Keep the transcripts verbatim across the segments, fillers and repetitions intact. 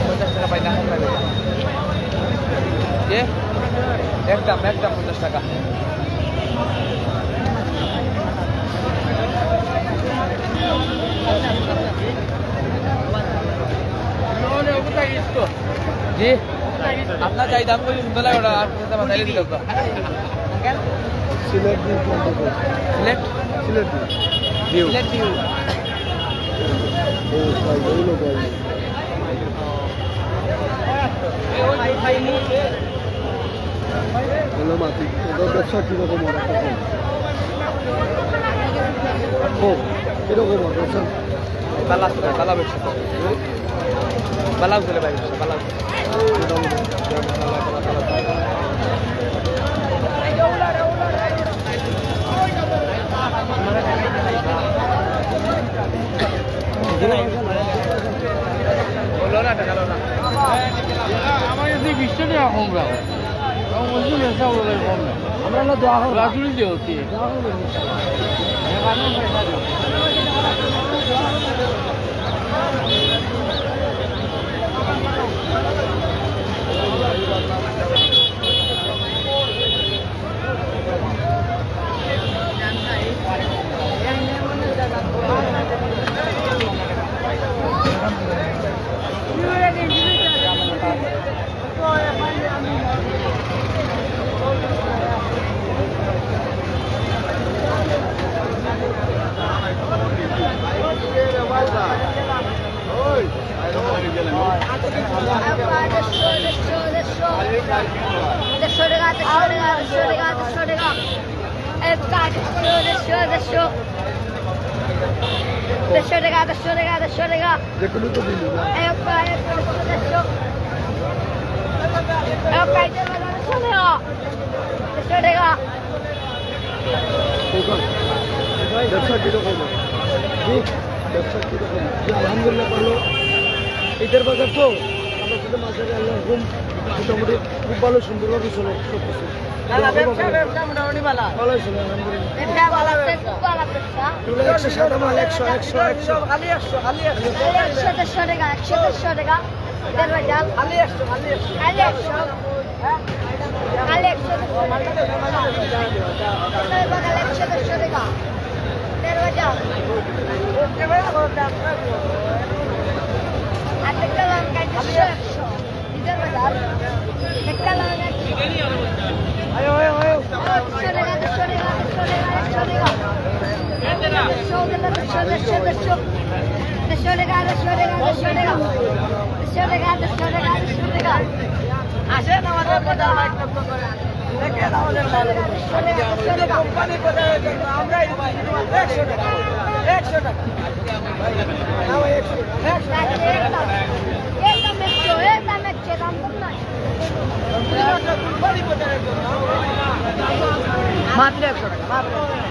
পঞ্চাশ টাকা পাই না। এ? একদম, একদম পঞ্চাশ টাকা। জি, আপনার যাই দাম করি সুন্দর লাগে ওটা, আর কোথাও বাজারে দিল তো। Sylhet view point. Sylhet? Sylhet view. View. Sylhet view. ও ভাই, ওই লোক ভাই। হ্যালো মাতি, তোর ব্যবসা কিরকম ওর এখন? ও, কিরকম ওর ব্যবসা? বালা চলে, বালা ব্যবসা চলে। বালা চলে ভাই, ব্যবসা বালা চলে। আমার কাছে বিশ টাকা কম রাখো। আমরা না দোয়া করবো। রাজুরি যে হচ্ছে। দোয়া করবো। দেড়শো টাকা, দেড়শো টাকা, দেড়শো টাকা। দেড়শো টাকা, দেড়শো টাকা, দেড়শো টাকা। যে কোনো তো দিন না। এই একটা, এই একটা, দেড়শো। এই একটা, এই যে বাজারে চলে, দেড়শো টাকা। ব্যবসা কিরকম? জি, ব্যবসা কিরকম? জি, আলহামদুলিল্লাহ ভালো। ঈদের বাজার তো, আমরা শুধু মাঝে আল্লাহ ঘুম মোটামুটি খুব ভালো, সুন্দরভাবে চলে সব কিছু। না, না, ব্যবসা, ব্যবসা মোটামুটি ভালো। ভালো চলে, আলহামদুলিল্লাহ। ব্যবসা ভালো, ব্যবসা। এগুলো একশো, সাদা মাল একশো, একশো, একশো। খালি একশো, খালি একশো। খালি একশো, দেড়শো টাকা, একশো, দেড়শো টাকা। দেড় হাজার। খালি একশো, খালি একশো। খালি একশো। খালি একশো, দেড়শো টাকা। একশো, দেড়শো টাকা। দেড় হাজার। আর একটা লঙ্কা একশো, একশো। আসেন আমাদের বাজার, ভাই, লক্ষ্য করেন। দেখেন আমাদের বাজার। কোম্পানির বাজারের জন্য আমরাই দিচ্ছি একশো টাকা, একশো টাকা। না ভাই, একশো টাকা, একশো টাকা। মাত্র একশো টাকা, মাত্র একশো টাকা।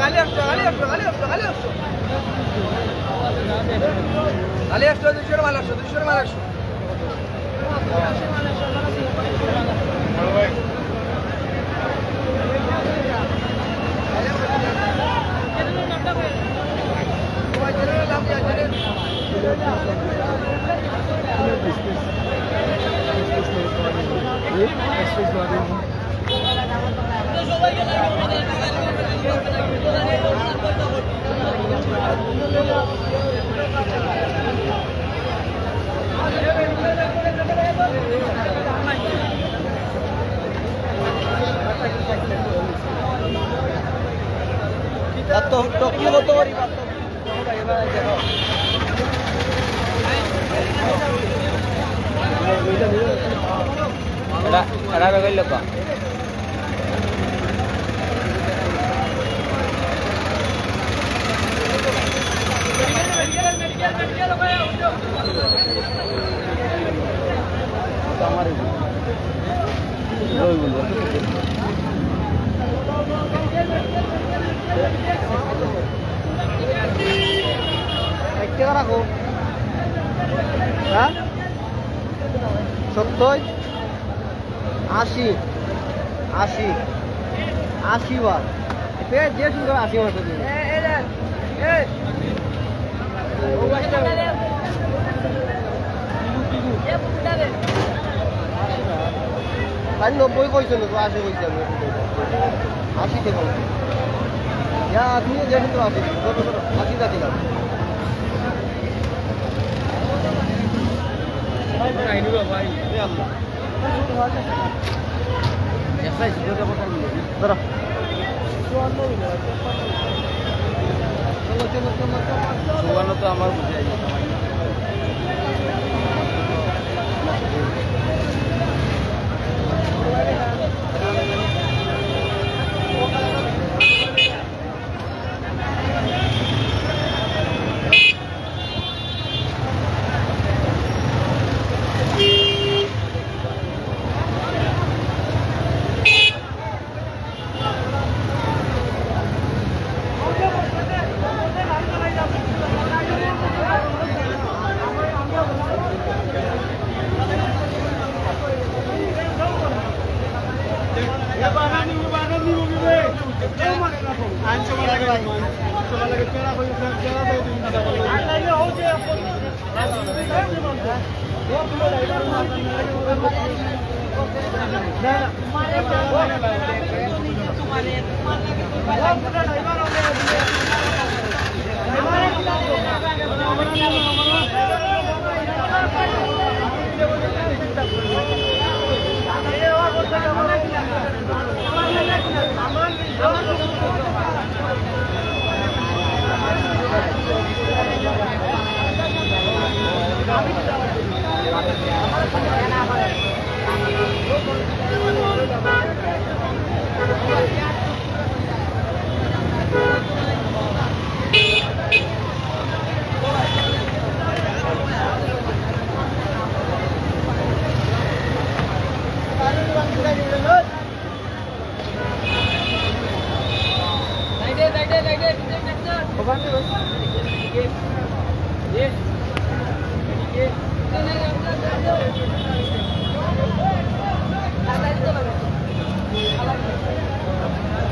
খালি একশো, খালি একশো, খালি একশো, খালি একশো। খালি একশো, দুইশো মাল একশো, দুইশো মাল একশো। আর তো টপি কত করি? এটা, এটা বেগই লোক। এক টাকা রাখো। হ্যাঁ? সত্তর? আশি। আশি। আশি বার। এ যে সুন্দর আশি বার করে দিল। তাই নব্বই কইছে না, তো আশি কইছে আমি। আশি থেকে। ইয়া, আপনি যে সুন্দর আশি। ধরো, ধরো, আশি রাখি দাও। ধরো। চুয়ান্ন তো আমার বুঝে আইছে।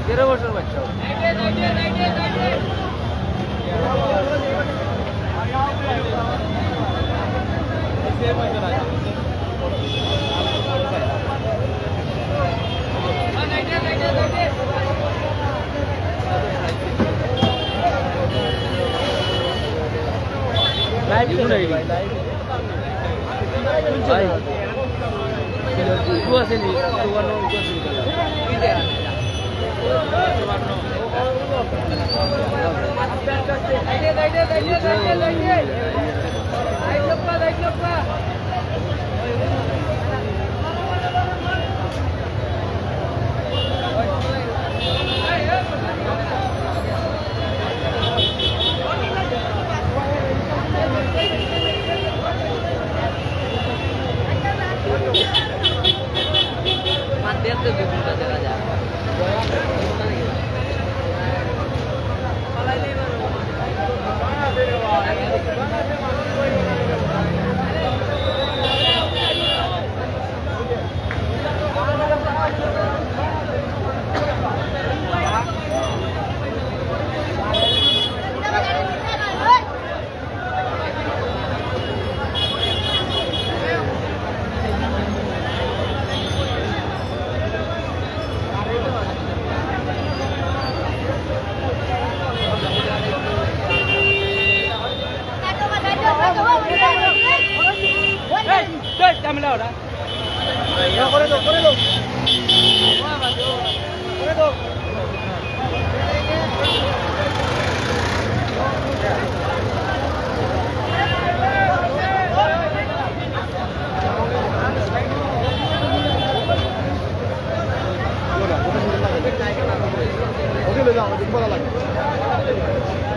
তেরো বছর বাচ্চা। লাইভ শুনাই ভাই। ঝামেলা ওরা। করে দাও, করে দাও। করে দাও। ওকে, লে যাও, ওকে, ভালো লাগে।